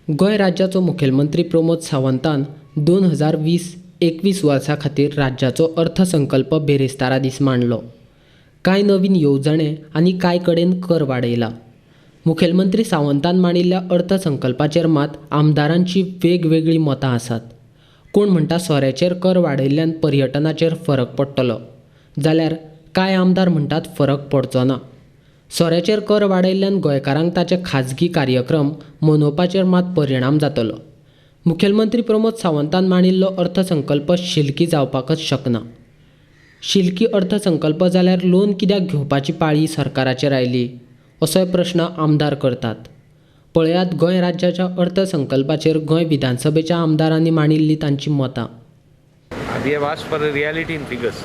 गोंय राज्याचो मुखेलमंत्री प्रमोद सावंतान 2020-21 वर्सा खातीर राज्याचो अर्थसंकल्प बिरेस्तारा दीस मांडलो. कांय नवीन येवजणे आनी कांय कडेन कर वाडयला. मुखेलमंत्री सावंतान मांडिल्ल्या अर्थसंकल्पाचेर मात आमदारांची वेगवेगळीं मतां आसात. कोण म्हणटा सोऱ्याचेर कर वाडयल्ल्यान पर्यटनाचेर फरक पडटलो, जाल्यार कांय आमदार म्हणटात फरक पडचो ना. सोऱ्याचेर कर वाडयल्ल्यान गोंयकारांक ताचे खाजगी कार्यक्रम मनोवपाचेर मात परिणाम जातलो. मुखेलमंत्री प्रमोद सावंतान मांडिल्लो अर्थसंकल्प शिलकी जावपाकच शकना. शिलकी अर्थसंकल्प जाल्यार लोन कित्याक घेवपाची पाळी सरकाराचेर आयली, असोय प्रश्न आमदार करतात. पळयात गोंय राज्याच्या अर्थसंकल्पाचेर गोंय विधानसभेच्या आमदारांनी मांडिल्ली तांची मतां. We have asked for a reality in figures.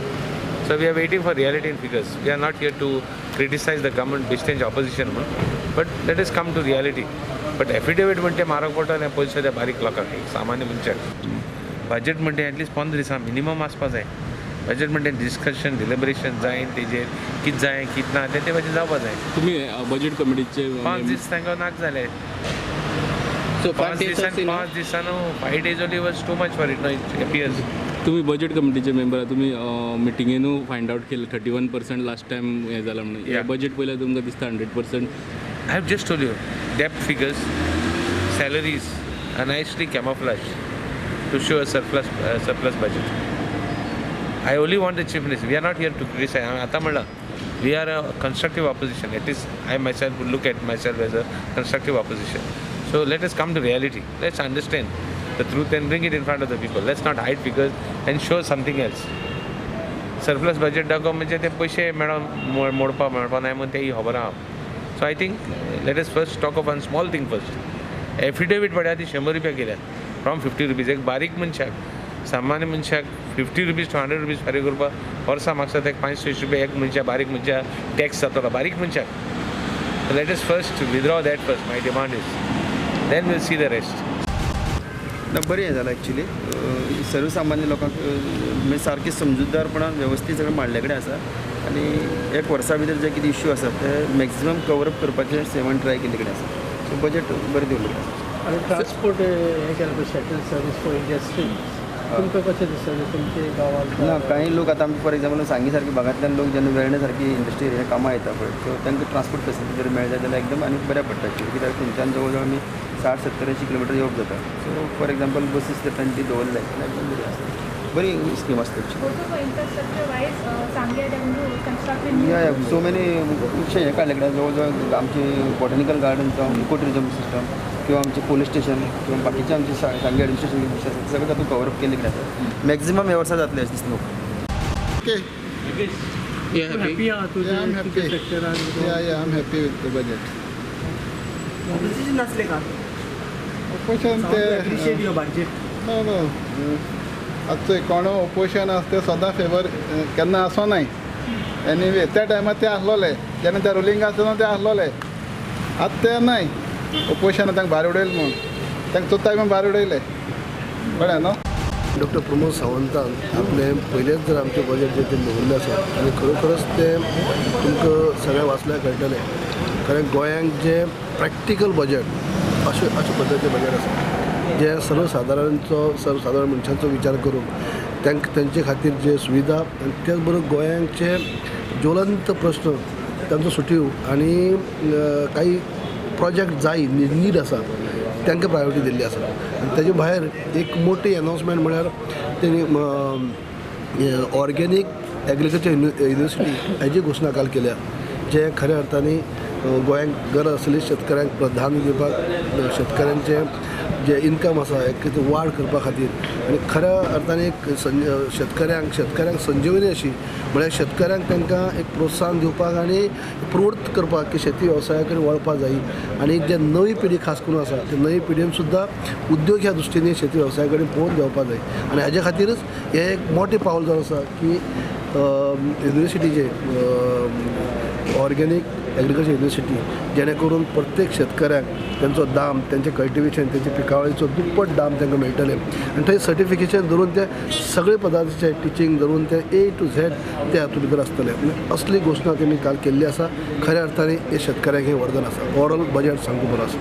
So we are waiting for reality in figures. We are not here to criticize the government, bestage opposition, but let us come to reality. But affidavit म्हणटे म्हारग पडटा, पयशे त्या बारीक लोकांक, सामान्य मनशाक. Budget म्हणटे at least 15 दिसां minimum आसपा जाय. बजेट म्हणटे डिस्कशन, डिलिबरेशन जाय, तेजेर कितें जाय कितें ना तें ते भाशेन जावपा जाय. तुमी बजेट कमिटीचे 5 दीस तांकां नाक जाले. 5 दिसान 5 days only was too much for it, no it appears. तुमी बजेट कमिटीचे मेंबर, तुमी मिटिंगेनू फायंड आवट केलें 31% लास्ट टायम हें जालां म्हणून. हें बजेट पयल्यार तुमकां दिसता 100%. I have just told you debt figures, salaries are nicely camouflaged to show a surplus budget. I only want the chief minister. We are not here to criticize. आतां म्हणलां, we are a constructive opposition. At least I myself would look at myself as a constructive opposition. So let us come to reality. Let's understand the truth and bring it in front of the people. Let's not hide figures and show something else. Surplus budget दाखोवप म्हणजे ते पयशे मेळोन मोडपा मेळपा नाय म्हूण तें खबर आहा. So I think let us first talk of one small thing first. Affidavit पळया, ती 100 रुपया केल्या फ्रॉम 50 रुपीज. एक बारीक मनशाक, सामान्य मनशाक 50 रुपीज टू 100 रुपीज फारीक करपाक वर्सा मागता तेका 500 रुपया एक मनशा, बारीक मनशा टॅक्स जातलो बारीक मनशाक. Let us first withdraw that first, my demand is, then we'll see the rest. ना बरें हें जालां एक्चुली. सर्वसामान्य लोकांक म्हणजे सारकें समजूतदारपणान वेवस्थीत सगळें मांडले कडेन आसा आनी एक वर्सा भितर जे कितें इश्यू आसात ते मॅक्सिमम कवर अप करपाचें सेवन ट्राय केल्ले कडेन आसा. सो बजेट बरें दवरलें आसा. आनी ट्रान्सपोर्ट हें केलां पळय, शटल सर्वीस फॉर इंडस्ट्री, तुमकां कशें दिसता तुमच्या गांवांत? ना, कांय लोक आतां आमचे फॉर एग्जाम्पल सांगी सारकी भागांतल्यान लोक जेन्ना वेर्णे सारकी इंडस्ट्री एरिया कामां येता पळय, सो तांकां ट्रान्सपोर्ट फेसिलिटी जर मेळ्ळी जाल्यार एकदम आनी बऱ्याक पडटा एक्चुली. कित्याक थंयच्यान जवळ जवळ आमी 60-70-80 किलोमिटर येवप जाता. सो फॉर एग्जाम्पल बसीस जर तांणी दवरले जाल्यार एकदम बरी आसता, बरी स्कीम आसता एक्चुली. या सो मेनी खुबशे हें काडले कडेन, जवळ जवळ आमचे बॉटनिकल गार्डन जावं, इको ट्युरिजम सिस्टम किंवा आमचे पोलीस स्टेशन किंवा बाकीचे आमचे सांगे एडमिनिस्ट्रेशन विशय आसा, सगळें तातूंत कवर अप केल्ले कडेन आसा. मॅक्झिमम ह्या वर्सा जातलें अशें दिसता. Okay. Yeah, happy? Yeah, I'm happy. Yeah, I'm happy with the budget. Opposition नासले का? Opposition ते appreciate your budget. No, no. आतां कोण ऑपोजिशन आसा ते सदां फेवर केन्ना आसोनाय. एनिवे त्या टायमार ते आसलोले, जेन्ना ते रुलींग आसतना ते आसलोले, आतां ते नाय. ऑपोजिशन तांकां भायर उडयलें म्हूण, तांकां चोत्ताय म्हूण भायर उडयले, कळ्ळें न्हू. डॉक्टर प्रमोद सावंतान आपलें पयलेंच जर आमचें बजेट जें तें दवरिल्लें आसा आनी खरोखरच तें तुमकां सगळें वाचल्यार कळटलें. कारण गोंयांक जें प्रॅक्टिकल बजेट अशें अशे पद्दतीचें बजेट आसा जें सर्वसादारणचो सर्वसादारण मनशांचो विचार करून तांकां तेंचे खातीर जे सुविधा आनी त्याच बरोबर गोंयांचे ज्वलंत प्रश्न तांचो सुटीव आनी काही प्रोजेक्ट जाय नीड आसा तांकां प्रायोरिटी दिल्ली आसा. आनी ताजे भायर एक मोटी अनावन्समेंट म्हळ्यार तेणी ऑर्गेनीक एग्रीकल्चर युनिवर्सिटी हाजी घोशणा काल केल्या, जें खऱ्या अर्थानी गोंयांक गरज आसली शेतकऱ्यांक प्राधान्य दिवपाक, शेतकऱ्यांचें जें इनकम आसा एक वाड करपा खातीर आनी खऱ्या अर्थान एक शेतकऱ्यांक संजीवनी अशी म्हळ्यार शेतकऱ्यांक तांकां एक प्रोत्साहन दिवपाक आनी प्रवृत्त करपाक की शेती वेवसाया कडेन वळपाक जाय आनी जे नवी पिढी खास करून आसा ते नवी पिढयेन सुद्दां उद्योग ह्या दृश्टीने शेती वेवसाया कडेन पळोवन देंवपाक जाय आनी हाजे खातीरच हें एक मोठें पावल जावन आसा की युनिवर्सिटीचें ऑर्गेनीक एग्रीकल्चर युनिवर्सिटी जेणे करून प्रत्येक शेतकऱ्याक तेंचो दाम, तेंचें कल्टिवेशन, तेंचे पिकावळीचो दुप्पट दाम तांकां मेळटलें आनी थंय सर्टिफिकेशन धरून ते सगळे पदार्थाचे टिचींग धरून ते ए टू झेड ते हातूंत भितर आसतले. असली घोशणा तेमी काल केल्ली आसा. खऱ्या अर्थान हे शेतकऱ्यांक हें वरदान आसा. ओवरऑल बजेट सामको बरो आसा.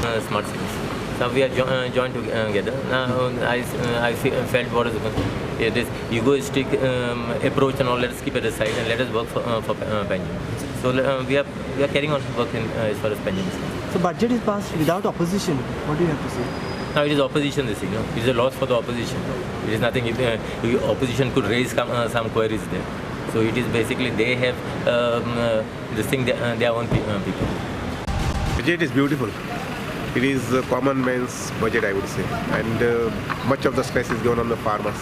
Smart cities. So we are joined together. Now I felt what is this egoistic approach and all. Let us keep it aside and let us work for Panjim. So we are carrying on work in as far as Panjim is concerned. So budget is passed without opposition. What do you have to say? Now it is opposition this thing. No? It is a loss for the opposition. It is nothing. If opposition could raise some queries there. So it is basically they have this thing their own people. Budget is beautiful. It is a common man's budget, I would say, and much of the stress is given on the farmers.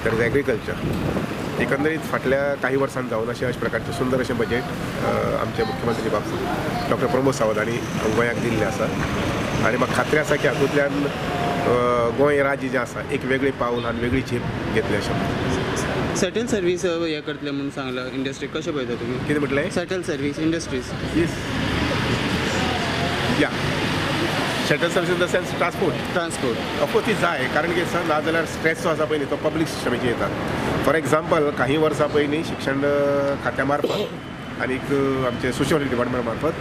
There is agriculture. एकंदरीत फाटल्या काही वर्सां जावन अशें अशा प्रकारचें सुंदर अशें बजेट आमचे मुख्यमंत्री बाब डॉक्टर प्रमोद सावंत हांणी गोंयाक दिल्लें आसा आनी म्हाका खात्री आसा की हातूंतल्यान गोंय राज्य जें आसा एक वेगळें पावल आनी वेगळी झेप घेतलें अशें. सेटल सर्वीस हें करतले म्हणून सांगलां इंडस्ट्री कशें पळयता तुमी? कितें म्हटलें? Settle service industries. Yes, yeah, shuttle service in the sense transport. Transport of course ती जाय, कारण कितें आसा ना जाल्यार स्ट्रेस जो आसा पळय न्ही तो पब्लीक सिस्टमाचेर येता. फॉर एग्जाम्पल काही वर्सां पयलीं शिक्षण खात्या मार्फत आनीक आमचे सोशल डिपार्टमेंटा मार्फत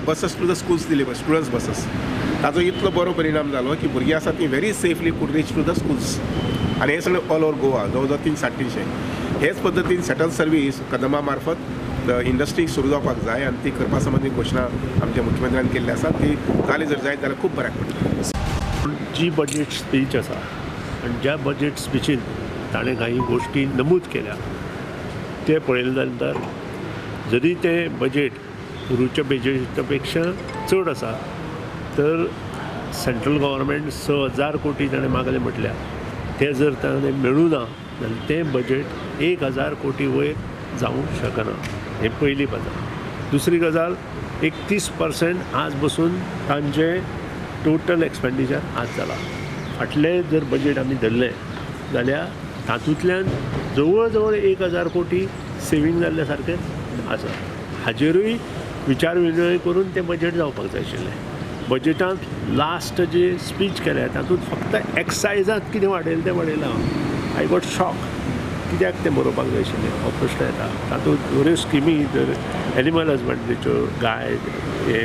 बसीस टू the schools दिली पळय, स्टुडंट्स बसीस. ताजो इतलो बरो परिणाम जालो की भुरगीं आसा ती very safely could reach to the schools. आनी हें सगळें ऑल ओवर गोवा जवळ जवळ 300-350 हेच पद्दतीन शटल सर्वीस कदंबा मार्फत इंडस्ट्री सुरू जावपाक जाय आनी ती करपा संबंदी घोशणा आमच्या मुख्यमंत्र्यान केल्ली आसा. ती जाली जर जायत जाल्यार खूब बऱ्याक पडटलें. जी बजेट स्पीच आसा आनी ज्या बजेट स्पिचीन ताणें काही गोश्टी नमूद केल्या ते पळयल्या नंतर जरी तें बजेट पूर्वीच्या बजेटा पेक्षा चड आसा तर सेंट्रल गव्हर्मेंट 6,000 कोटी ताणें मागले म्हटल्या ते जर ताणें मेळूं ना जाल्यार तें बजेट 1,000 कोटी वयर जावंक शकना. हें पयली गजाल. दुसरी गजाल 31% आज बसून तांचें टोटल एक्सपेंडिचर आज जालां. फाटलें जर बजेट आमी धरलें जाल्यार तातूंतल्यान जवळ जवळ 1,000 कोटी सेवींग जाल्ल्या सारकेंच आसा. हाजेरूय विचार विनिमय करून तें बजेट जावपाक जाय आशिल्लें. बजेटांत लास्ट जे स्पीच केल्या तातूंत फक्त एक्सायजांत कितें वाडयलें तें वाडयलां. I got shock. कित्याक तें बरोवपाक जाय आशिल्लें हो प्रश्न येता. तातूंत बऱ्यो स्किमी जर एनिमल हजबंड्रीच्यो गाय हे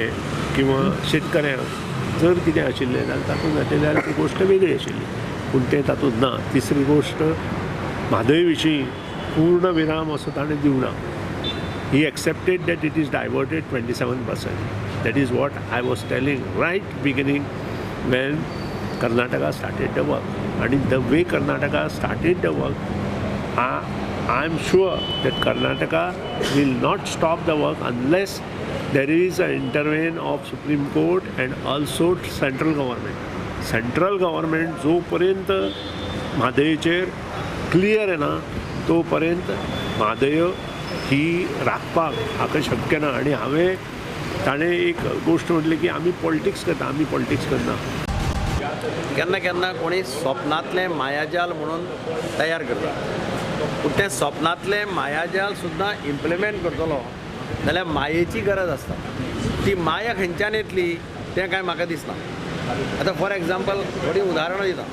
किंवा शेतकऱ्यांक जर कितें आशिल्लें जाल्यार तातूंत घातलें जाल्यार ती गोश्ट वेगळी आशिल्ली, पूण तें तातूंत ना. तिसरी गोश्ट म्हादय विशीं पूर्ण विराम असो ताणें दिवना. He accepted that it is diverted 27%. That is what I was telling right beginning when Karnataka started the work. And the way Karnataka started the work, I am sure that Karnataka will not stop the work unless there is an intervention of Supreme Court and also central government. Central government जोपर्यंत म्हादयचेर clear येना तोपर्यंत म्हादय ही राखपाक हाका शक्य ना. आनी हांवें ताणें एक गोश्ट म्हटली की आमी पॉलिटिक्स करता, आमी पॉलिटिक्स करना. केन्ना केन्ना कोणी स्वप्नांतलें मायाजाल म्हणून तयार करता, पूण तें स्वप्नांतलें मायाजाल सुद्दां इम्प्लिमेंट करतलो जाल्यार मायेची गरज आसता. ती माया खंयच्यान येतली तें कांय म्हाका दिसना. आतां फॉर एग्जाम्पल थोडीं उदाहरणां दिता.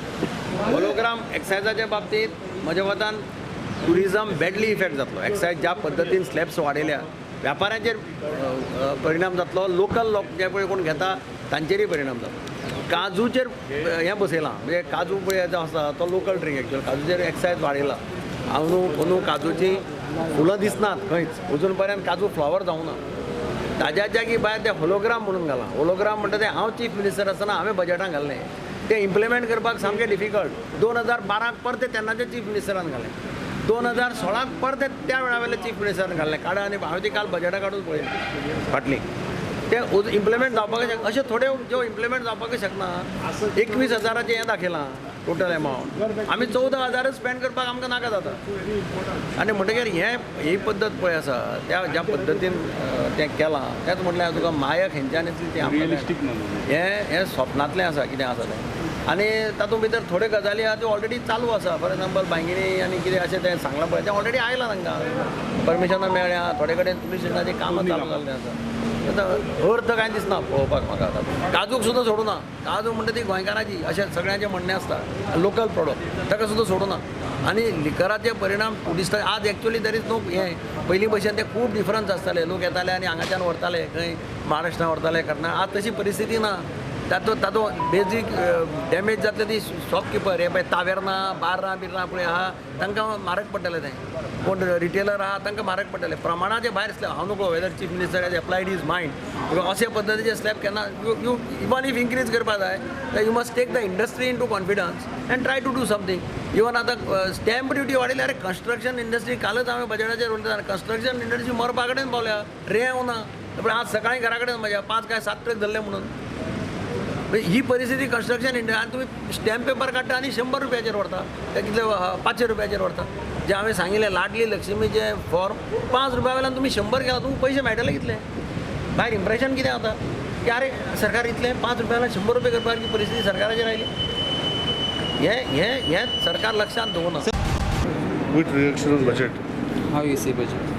होलोग्राम एक्सायजाच्या बाबतींत म्हज्या मतान ट्युरिजम बॅडली इफेक्ट जातलो. एक्सायज ज्या पद्दतीन स्लॅब्स वाडयल्या व्यापाऱ्यांचेर परिणाम जातलो, लोकल लोक जे पळय कोण घेता तांचेरूय परिणाम जातलो. काजूचेर हें बसयलां, म्हणजे काजू पळय जो आसा तो लोकल ड्रिंक एक्चुअल काजूचेर एक्सायज वाडयला. हांव अंदू काजूचीं फुलां दिसनात खंयच, अजून पर्यंत काजू फ्लावर जावना. ताज्या जागी भायर तें होलोग्राम म्हणून घालां. होलोग्राम म्हणटा तें हांव चीफ मिनिस्टर आसतना हांवें बजेटान घाल्लें, तें इम्प्लिमेंट करपाक सामकें डिफिकल्ट. 2012 परतें तेन्नाच्या चीफ मिनिस्टरान घालें, 2016 परतें त्या वेळा वयल्या चीफ मिनिस्टरान घाल्लें. काडा आनी हांवें ती काल बजेटां काडून पळयली फाटलीं, तें इम्प्लिमेंट जावपाक शकना. अशें थोड्यो ज्यो इम्प्लिमेंट जावपाक शकना. 21,000 हें दाखयलां टोटल एमावंट, आमी 14,000 स्पेंड करपाक आमकां नाका जाता. आनी म्हणटकीर हें ही पद्दत पळय आसा त्या ज्या पद्दतीन तें केलां तेंच म्हटल्यार तुका माया खंयच्यान येतली तें हें हें स्वप्नांतलें आसा कितें आसा तें. आनी तातूंत भितर थोड्यो गजाली आहा त्यो ऑलरेडी चालू आसा. फॉर एग्जाम्पल बांगिणी आनी कितें अशें तें सांगलां पळय तें ऑलरेडी आयलां तांकां परमिशनां मेळ्ळ्या, थोडे कडेन पुलीस स्टेशनाचीं कामां चालू जाल्लीं आसा. आतां अर्थ कांय दिसना पळोवपाक म्हाका. आतां काजूक सुद्दां सोडूना. काजू म्हणटा ती गोंयकाराची अशें सगळ्यांचें म्हणणें आसता, लोकल प्रोडक्ट ताका सुद्दां सोडूना. आनी लिकराचे परिणाम ट्युरिस्टां आज एक्चुअली there is no हें पयलीं भशेन ते खूब डिफरन्स आसताले. लोक येताले आनी हांगाच्यान व्हरताले खंय महाराष्ट्रान व्हरताले, कर्नाटक. आज तशी परिस्थिती ना. तातूंत तातूंत बेजीक डॅमेज जातले ती शॉपकिपर हे पळय तावेर्नां बार्रां बिर्रां पळय आहा तांकां म्हारग पडटलें तें. कोण रिटेलर आहा तांकां म्हारग पडटलें. प्रमाणाचे भायर स्लॅब हांव नको whether chief minister has applied his mind because अशे पद्दतीचे स्लॅब केन्ना you even if increase करपा जाय जाल्यार you must take the industry into confidence and try to do something. Even आतां स्टॅम्प ड्युटी वाडयली. अरे कन्स्ट्रक्शन इंडस्ट्री कालच हांवें बजेटाचेर उलयता, कन्स्ट्रक्शन इंडस्ट्री मरपा कडेन पावल्या, रेंव ना. पूण आज सकाळीं घरा कडेन म्हज्या 5 काय 7 ट्रक धरले म्हणून. ही परिस्थिती कन्स्ट्रक्शन इंडस्ट्री. आनी तुमी स्टॅम्प पेपर काडटा आनी 100 रुपयाचेर व्हरता, ते कितले 500 रुपयाचेर व्हरता. जे हांवें सांगिल्लें लाडली लक्ष्मीचें फॉर्म 5 रुपया वयल्यान तुमी 100 केला, तुमकां पयशे मेळटले कितले? भायर इम्प्रेशन कितें जाता की अरे सरकार इतलें 5 रुपया वयल्यान 100 रुपया करपा सारकी परिस्थिती सरकाराचेर आयली. हें हें हें सरकार लक्षांत दवरना. With reaction on budget. How you see budget?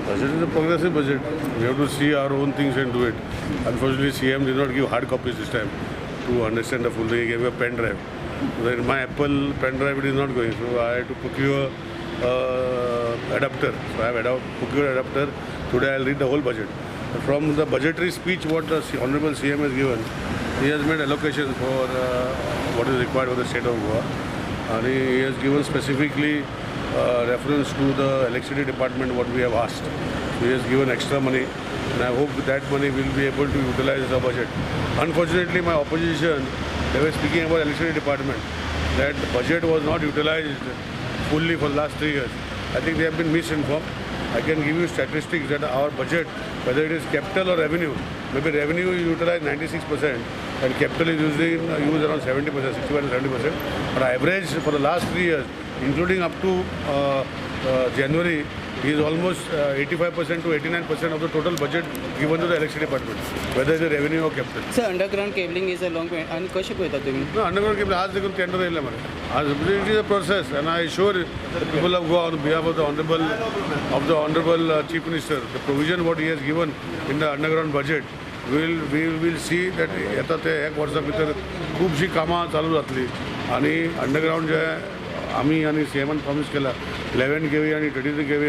Budget is a progressive budget. We have to see our own things and do it. Unfortunately, CM did not give hard copies this time to understand the full thing. He gave a pen drive. Then my Apple pen drive, it is not going. So I had to procure adapter. So I have procured adapter. Today I will read the whole budget. From the budgetary speech what the Honorable CM has given, he has made allocations for what is required for the state of Goa. And he has given specifically reference to the electricity department what we have asked. So he has given extra money, and I hope that money will be able to utilize the budget. Unfortunately, my opposition, they were speaking about electricity department, that the budget was not utilized fully for the last 3 years. I think they have been misinformed. I can give you statistics that our budget, whether it is capital or revenue, maybe revenue is utilized 96% and capital is usually used around 70%, 65 to 70%. But average for the last 3 years, including up to January, is almost 85% to 89% of the total budget given to the electricity department, whether it is revenue or capital. Sir, underground cabling is a long way. And कशें पळयता तुमी? No, underground cabling आज देखून tender येयलें मरे. आज it is a process, and I assure the people of Goa on behalf of the honorable Chief Minister, the provision what he has given in the underground budget, we will see that येता ते एक वर्सा भितर खुबशीं कामां चालू जातली आनी अंडरग्रावंड जे आमी आनी सीएमान प्रॉमीस केला 11 kV आनी 33 kV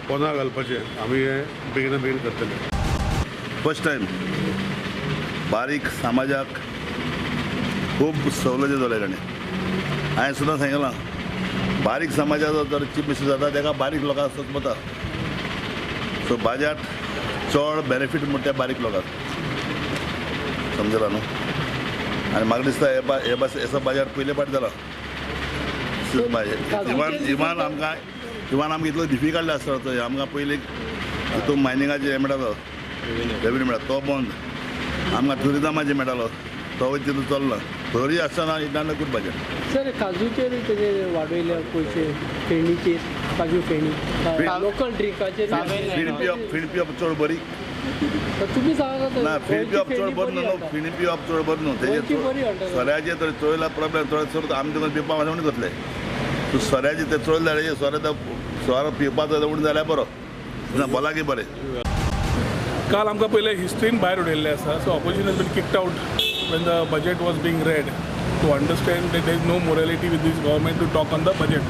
पोना घालपाचें आमी हें बेगिना बेगीन करतले. फर्स्ट टायम बारीक समाजाक खूब सवलती जाल्या ताणें. हांवें सुद्दां सांगलां बारीक समाजाचो जर चीफ मिनिस्टर जाता ताका बारीक लोकांक सजमता. सो बाजार चड बेनिफीट म्हणटा त्या बारीक लोकांक, समजला न्हू. आनी म्हाका दिसता हे हेचो बाजार पयले फावट जाला. इवन आमकां इवन आमकां इतलो डिफिकल्ट आसता तो आमकां पयलीं हितून मायनिंगाचें हें मेळटालो रेवेन्यू मेळटा तो बंद, आमकां ट्युरिजमाचें मेळटालो तो तितून चल्ला. तरी आसतना it not a good budget. Sir, काजूचेर तेजे वाडयले पयशे, फेणीचेर, काजू फेणी, लोकल ड्रिंकाचेर. फिणी पिवप, फिणी पिवप चड बरी तुमी सांगा ना. फिणी पिवप चड बरें न्हू, फिणी पिवप चड बरें न्हू. तेजेर सोऱ्याचेर तर चोयला प्रॉब्लेम चड आमी तुका पिवपा म्हणून जातले. तूं सोऱ्याचें तें चोयलें जाल्यार सोरो सोरो पिवपाचो उणें जाल्यार बरो ना, भलायकी बरें. काल आमकां पयलें हिस्ट्रीन भायर उडयल्लें आसा. So opposition has been kicked out when the budget was being read to understand that there is no morality with this government to talk on the budget.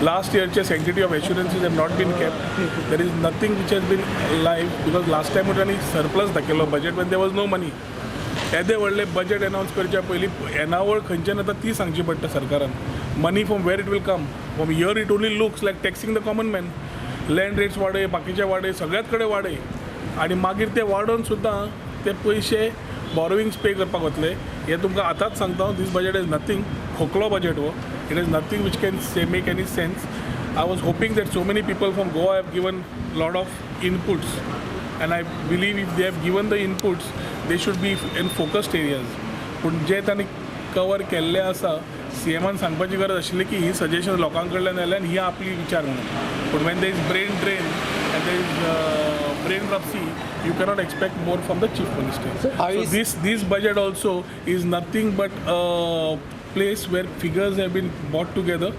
Last year, sanctity of assurances have not been kept. There is nothing which has been live because last time it was surplus दाखयलो budget when there was no money. येदे व्हडले budget अनावन्स करच्या पयलीं येणावळ खंयच्यान येता ती सांगची पडटा सरकारान. Money from where it will come? From here it only looks like taxing the common man. Land rates वाडय, बाकीचे वाडय, सगळ्यात कडेन वाडय आनी मागीर ते वाडोवन सुद्दां ते पयशे बॉरोविंग्स पे करपाक वतले. हें तुमकां आतांच सांगता, दीस बजेट is nothing. खोकलो बजेट हो. It is nothing which can say make any sense. I was hoping that so many people from Goa have given lot of inputs, and I believe if they have given the inputs, they should be in focused areas. पूण जे तांणी cover केल्लें आसा, सीएमान सांगपाची गरज आशिल्ली की ही suggestion लोकां कडल्यान आयल्या आनी ही आपली विचार म्हणून. पूण when there is brain drain and there is brain rupture, you cannot expect more from the chief minister. So this budget also is nothing but a place where figures have been brought together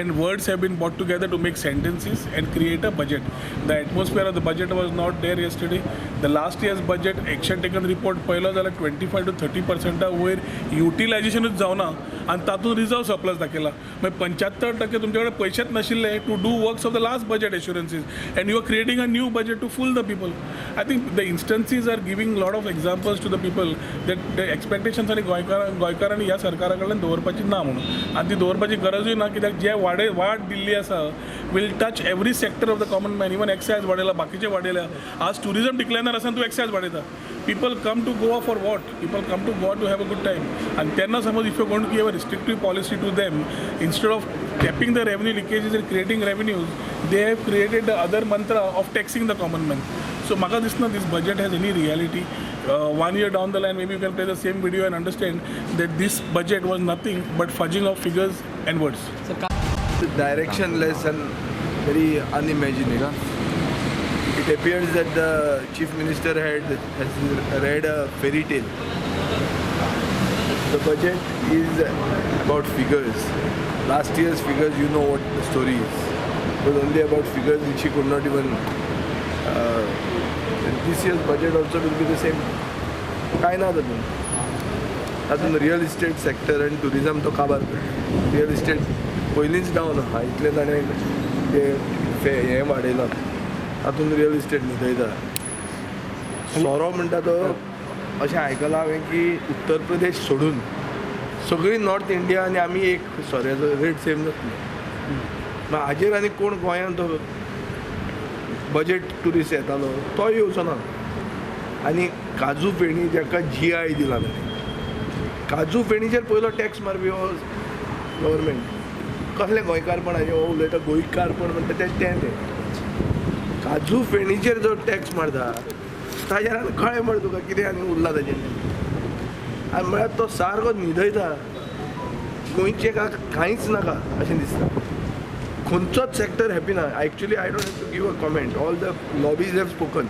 and words have been brought together to make sentences and create a budget. The atmosphere of the budget was not there yesterday. The last year's budget action taken report पयलो जाल्यार 25 to 30% वयर युटिलायझेशनूच जावना आनी तातूंत reserve surplus दाखयला. मागीर 75% तुमचे कडेन पयशेच नाशिल्ले to do works of the last budget assurances and you are creating a new budget to fool the people. I think the instances are giving lot of examples to the people that the expectations आनी गोंयकारांनी ह्या सरकारा कडल्यान दवरपाची ना म्हणून, आनी ती दवरपाची गरजूय ना, कित्याक जे वाड दिल्ली आसा will touch every sector of the common man. Even excise वाडयला, बाकीचे वाडयल्या. आज ट्युरिजम डिक्लायनार आसा, तूं एक्सायज वाडयता. People come to Goa for what? People come to Goa to have a good time. And then suppose if you are going to give a restrictive policy to them, instead of tapping the revenue leakages and creating revenues, they have created the other mantra of taxing the common man. So maka disna this budget has any reality. 1 year down the line, maybe you can play the same video and understand that this budget was nothing but fudging of figures and words. Directionless and very unimaginative. It appears that the Chief Minister has read a fairy tale. The budget is about figures. Last year's figures, you know what the story is. It was only about figures which he could not even... this year's budget also will be the same. काय ना तातूंत तातूंत real estate sector आनी tourism तो काबार करता. Real estate पयलींच down आहा, इतलें ताणें ते हें वाडयलां, तातूंत रियल इस्टेट न्हिदयता. सोरो म्हणटा तो अशें आयकलां हांवें की उत्तर प्रदेश सोडून सगळी नॉर्थ इंडिया आनी आमी एक सोऱ्याचो रेट सेम जातलो. मागीर हाजेर आनी कोण गोंयांत तो बजेट ट्युरिस्ट येतालो तो येवचो ना. आनी काजू फेणी जाका जी I दिला ताणें, काजू फेणीचेर पयलो टॅक्स मारपी हो गव्हर्मेंट. कसलें गोंयकारपणाचें हो उलयता, गोंयकारपण म्हणटा तें तें तें काजू फेणीचेर जो टॅक्स मारता ताजेर आनी कळ्ळें मरे तुका कितें आनी उरलां ताजेर. आनी म्हळ्यार तो सारको न्हिदयता, गोंयचें कांयच नाका अशें दिसता. खंयचोच सेक्टर हॅपी ना. Actually I don't have to give a comment. All the lobbies have spoken,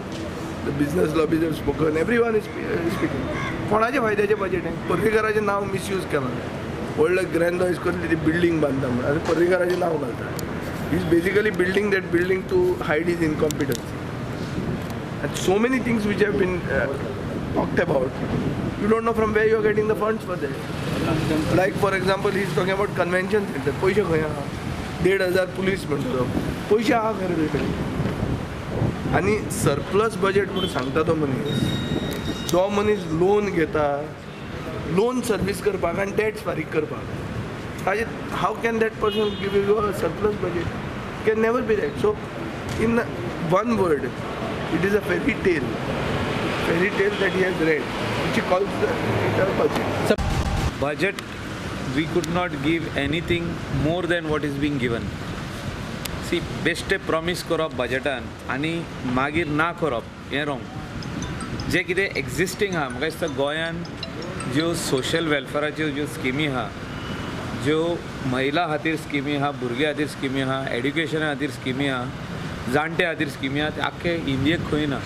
the business lobbies have spoken, everyone is speaking. कोणाच्या फायद्याचें बजेट हें? पर्रीकराचें नांव मिसयूज केलां. व्हडलो ग्रँडॉयज कसली ती बिल्डींग बांदता म्हणून आनी पर्रीकराचें नांव घालता. He is basically building that building to hide his incompetence. And so many things which have been talked about, you don't know from where you are getting the funds for that. Like for example, he is talking about convention centre. पयशे खंय आहा? 1,500 police म्हणटा तो, पयशे आहा खरें तुजे कडेन. आनी सरप्लस बजेट म्हणून सांगता तो मनीस, जो मनीस लोन घेता लोन सर्वीस करपाक आनी टॅक्स फारीक करपाक, ताजेर how can that person give you a surplus budget? Can never be that. So in one word, it is a fairy tale that he has read, which he calls it a budget. Budget, we could not give anything more than what is being given. See, बेश्टे promise करप बजेटान आनी मागीर ना करप हें wrong. जें कितें existing आहा, म्हाका दिसता गोंयान ज्यो सोशल वेलफेराच्यो ज्यो स्किमी आहा, ज्यो महिला खातीर स्किमी आहा, भुरग्यां खातीर स्किमी आहा, एड्युकेशना खातीर स्किमी आहा, जाणट्या खातीर स्किमी आहा, ते आख्खे इंडियेक खंय ना.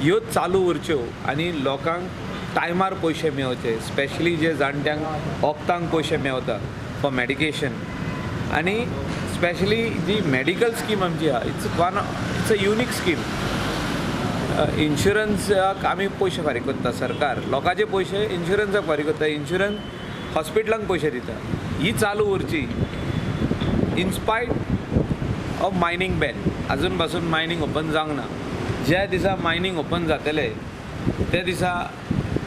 ह्यो चालू उरच्यो आनी लोकांक टायमार पयशे मेवचे, स्पेशली जे जाणट्यांक वखदांक पयशे मेवता फॉर मॅडिकेशन, आनी स्पेशली जी मॅडिकल स्कीम आमची आहा, it's a unique scheme. इन्शुरन्साक आमी पयशे फारीक करता, सरकार लोकांचे पयशे इन्शुरन्साक फारीक करता, इन्शुरन्स हॉस्पिटलांक पयशे दिता. ही चालू उरची in spite of mining ban. अजून पासून मायनींग ओपन जावंक ना. ज्या दिसा मायनींग ओपन जातलें त्या दिसा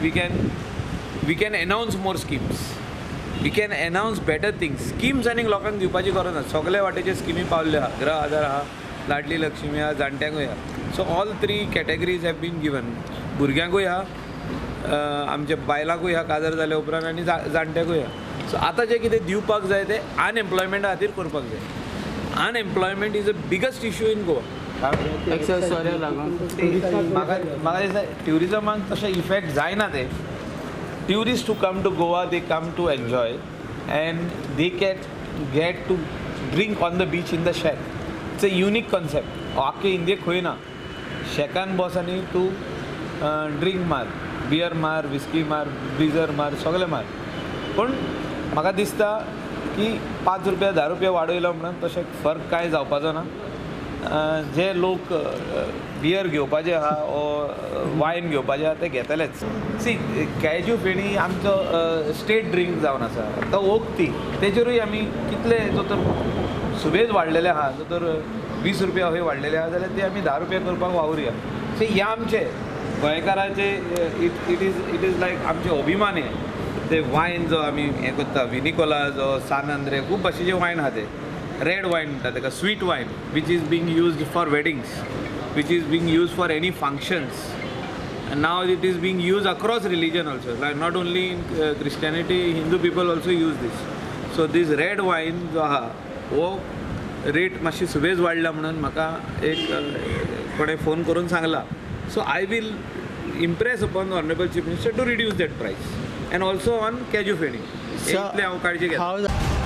we can announce more schemes, we can announce better things. Schemes आनीक लोकांक दिवपाची गरज ना. सगळे वाटेचे स्किमी पावल्यो आहा, गृह आधार आहा, लाडली लक्ष्मी आहा, जाणट्यांकूय आहा. So all three categories have been given. भुरग्यांकूय आहा, आमच्या बायलांकूय आहा काजार जाल्या उपरांत, आनी जाणट्यांकूय आहा. सो आतां जें कितें दिवपाक जाय तें अनएम्प्लॉयमेंटा खातीर करपाक जाय. Unemployment is a biggest issue in Goa. म्हाका दिसता ट्युरिजमाक तशें इफेक्ट जायना ते. Tourist to come to Goa, they come to enjoy and they can get to drink on the beach in the shack. It's a unique concept. आख्खे इंडियेक खंय ना. शॅकान बस आनी तूं ड्रिंक मार, बियर मार, विस्की मार, ब्रिजर मार, सगळें मार. पूण म्हाका दिसता की 5 रुपया 10 रुपया वाडयलो म्हणून तशें फरक कांय जावपाचो ना. जे लोक बियर घेवपाचे आहा ओ वायन घेवपाचे आहा ते घेतलेच. सी, कॅज्यू फेणी आमचो स्टेट ड्रिंक जावन आसा, तो वखदी तेजेरूय आमी कितले जो तर सुबेज वाडलेले आहा, जो तर 20 रुपया हय वाडलेले आहा जाल्यार ते आमी 10 रुपया करपाक वावरुया. सो हे आमचे गोंयकाराचे it is लायक आमचे अभिमान हे ते वायन जो आमी हें करता, विनिकोला जो सान आंद्रे खूब भाशेचे वायन आहा, ते रेड वायन म्हणटा ताका, sweet wine which is being used for weddings, which is being used for any functions. And now it is being used across religion also, like not only in Christianity, Hindu people also use this. So this red wine जो आहा हो rate मातशी सुबेज वाडला म्हणून म्हाका एक कोणें फोन करून सांगला. So I will impress upon the honourable chief minister to reduce that price and also on cashew feni. इतलें हांव काळजी घेता.